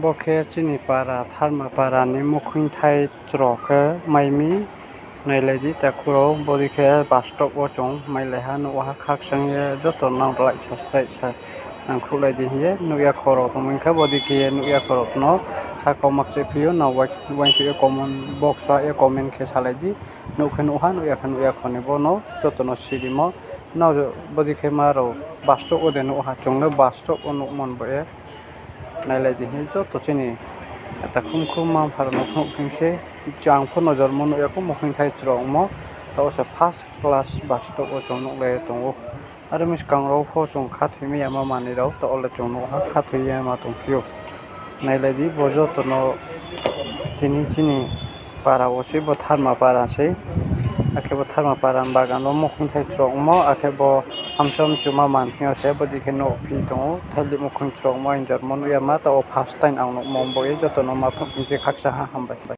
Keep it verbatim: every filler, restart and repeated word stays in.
Bo khe chini para, Tharma para ni mukhuingthai chro khe mai mi. Nailai di takhu rao, bodei khe bus stop wo chung mailai ha, nuh ha, khakchang ye joto nang like, subscribe sa nangkhruhlai di hing ye nuh ya kho rao tongmung khe, bodei khe ye nuh ya kho rao no saka makchephi ou, nrao uaingsouh ye comment box wo ye comment khe salai di. Nuh khe nuh ha, nuh ya khe nuh ya kho ni bo no joto no sirimo. Nrao bodei khe ma rao bus stop wo de nuh ha, chung le bus stop wo nuhmo bo ye. Nailai di hing joto chini takhu mkhu mma mpha rao no phnuh phim se, ang pho nojormo nuh ya kho, mukhuingthai chro ongmo, taoh se first class bus stop wo chung nuhlai ye tong ou. Are mi skang rao pho chung khathoi mai ya ma manoi rao, taoh le chung nuh ha khathoi ye ma tongphi ou. Nailai di bo joto no, tini chini para wo se bo Tharma para sei. Akhe bo Tharma para ni bagan wo mukhuingthai chro ongmo, akhe bo hamcham chuma man thing yo se bodei khe nuhphi tong ou, thaili mukhuing chro ongmo, injormo nuh ya ma, taoh wo first time ang nuhmo bo ye joto no ma phnuh phim se khakchang ha, hambai.